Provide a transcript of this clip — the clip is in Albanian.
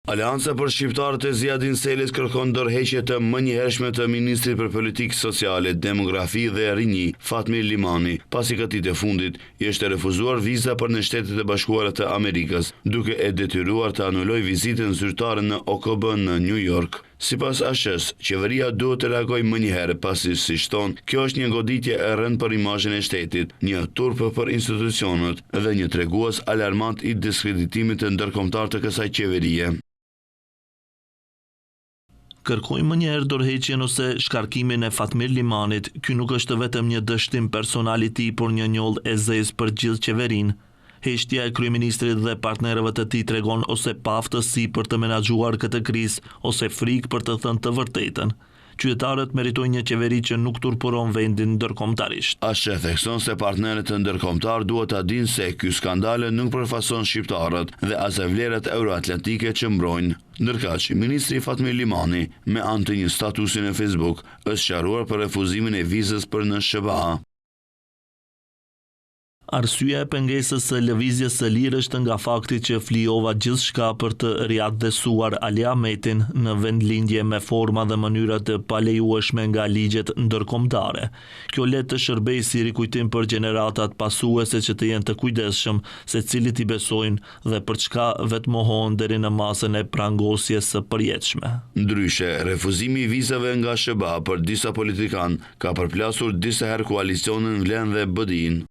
Aleanca për Shqiptarët e Ziadin Selës kërkon dorëheqje të menjëhershme të ministrit për Politikë Sociale, Demografi dhe Rini, Fatmir Limani, pasi këtij të fundit i është refuzuar viza për në Shtetet e Bashkuara të Amerikës, duke e detyruar të anulojë vizitën zyrtare në OKB në Nju Jork. Sipas ASH-së, qeveria duhet të reagojë menjëherë, pasi, siç thonë, kjo është një goditje e rëndë për imazhin e shtetit, një turp për institucionet dhe një tregues alarmant i diskreditimit ndërkombëtar të kësaj qeverie. Kërkojmë menjëherë dorëheqjen ose shkarkimin e Fatmir Limanit, ky nuk është vetëm një dështim personal i tij por një njollë e zezë për gjithë qeverinë. Heshtja e kryeministrit dhe partnerëve të tij tregon ose paaftësi për të menaxhuar këtë krizë ose frikë për të thënë të vërtetën. Qytetarët meritojnë një qeveri që nuk turpëron vendin ndërkombëtarisht. ASH thekson se partnerët ndërkombëtarë duhet ta dinë se ky skandal nuk përfaqëson shqiptarët dhe as vlerat euroatlantike që mbrojnë. Ndërkaq, ministri Fatmir Limani, me anë të një statusi në Facebook, është sqaruar për refuzimin e vizës për në SHBA. Arsyeja e pengesës së lëvizjes së lirë është nga fakti që flijova gjithçka për të riatdhesuar Ali Ahmetin në vendlindje me forma dhe mënyra të palejueshme nga ligjet ndërkombëtare. Kjo le të shërbejë si rikujtim për gjeneratat pasuese që të jenë të kujdesshëm se cilit i besojnë dhe për çka vetëmohohen deri në masën e prangosjes së përjetshme. Ndryshe, refuzimi i vizave nga SHBA për disa politikanë ka përplasur disa herë koalicionin VLEN dhe BDI-në.